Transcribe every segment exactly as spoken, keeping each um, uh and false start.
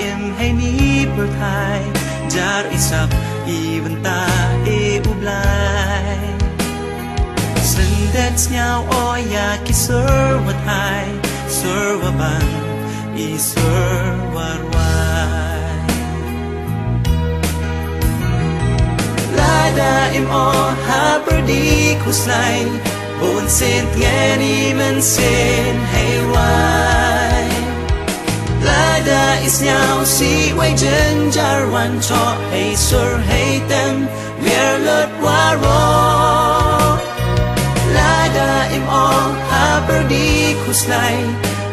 Im heini pyrthai, jar i sap i bynta e u Blai. Syndet sniaw o ya ki sur wa thai, sur wa bang, i sur wa rwai. Lada im o ha pyrdi khuslai, bun sien tngen i mynsiem hei rwai. Lada i sniaw si wei jynjar wan choh hei sur hei tem, wiar lut waroh. Lada im o ha pyrdi khuslai,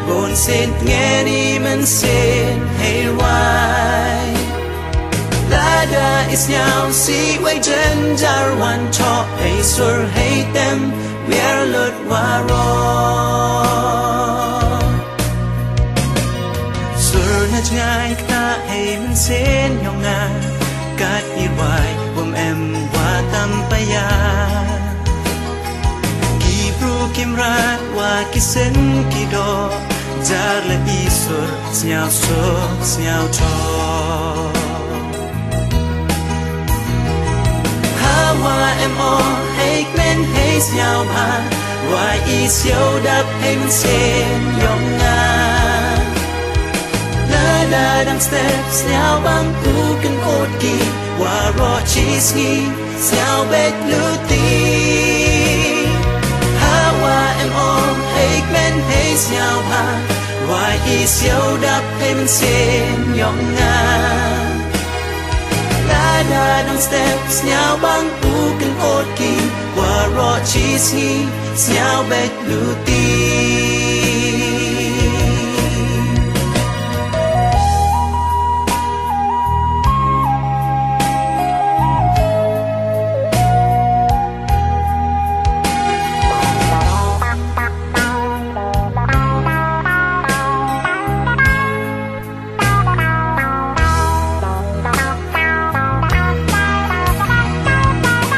bun sien tngen i mynsiem hei rwai. Lada i sniaw si wei jynjar wan choh hei sur hei tem, wiar lut waroh. Sur na jngai kata hei mynsiem yong nga, kat i rwai wym em wa tam paya. Ki bru kim rat wa ki sien ki doh, jar le i sur sniaw suk sniaw choh. Hawa em o hei kmen hei sniaw bha, wa i sniaw dap hei mynsiem yong nga. Lada dang step sniaw bang u kynot ki, waroh chi sngi sniaw beit luti. Hawa em o hei kmen hei sniaw bha, wa i sniaw dap hei mynsiem yong nga. Lada dang step sniaw bang u kynot ki, waroh chi sngi sniaw beit luti.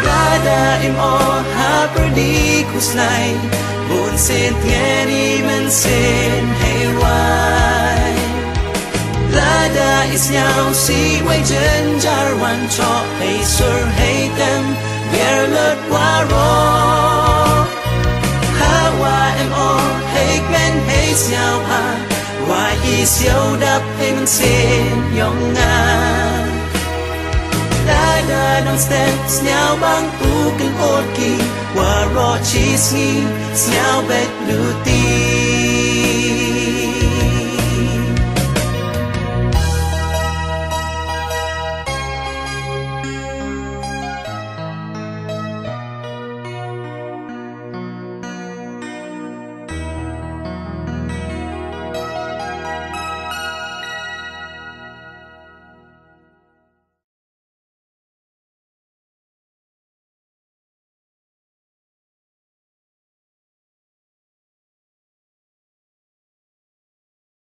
Lada im o ha pyrdi khuslai, bun sien tngen i mynsiem hei rwai. Lada i sniaw si wei jynjar wan choh hei sur hei tem, wiar lut waroh. Hawa em o hei kmen hei sniaw bha, wa i sniaw dap hei mynsiem yong nga. Lada dang step sniaw bang u kynot ki, waroh chi sngi sniaw beit luti.